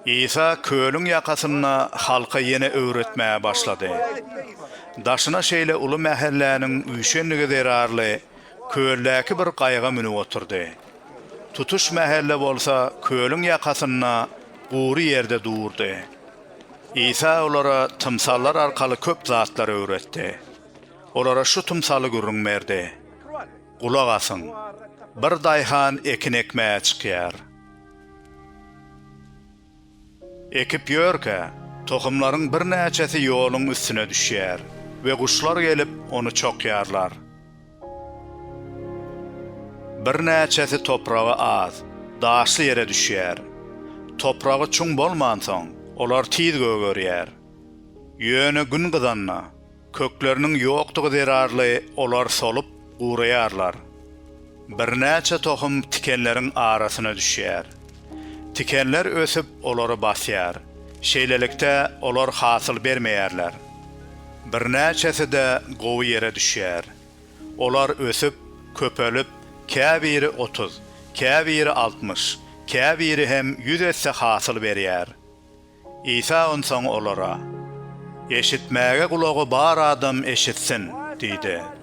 Isa kölüň ýakasynda halka ýene öwretmäge başlady. Daşyna şeýle uly mähelläniň üýşendigi zerarly, köldäki bir gaýyga münüp oturdy. Tutuş mähelle bolsa kölüň ýakasynda gury ýerde durdy. Isa olara tymsallar arkaly köp zatlar öwretdi. Olara şu tymsaly gürrüň berdi, Gulak asyň! Bir daýhan ekin ekmäge çykýar. Ekip ýörkä, tohumlaryň birnäçesi ýoluň üstüne düşýär we guşlar gelip, ony çokýarlar. Birnäçesi topragy az, daşly ýere düşýär. Topragy çuň bolmansoň, olar tiz gögerýär. Ýöne gün gyzanda, Kökleriniň ýokdugy zerarly olar solup, guraýarlar. Birnäçe tohum tikenleriň arasyna düşýär. Tikenler ösüp, olary basýar. Şeýlelikde, olar hasyl bermeýärler. Birnäçesi-de gowy ýere düşýär. Olar ösüp, köpelip, käbiri 30, käbiri 60, käbiri hem ýüz esse hasyl berýär. Isa onsoň olara, Eşitmäge gulagy bar adam eşitsin! diýdi.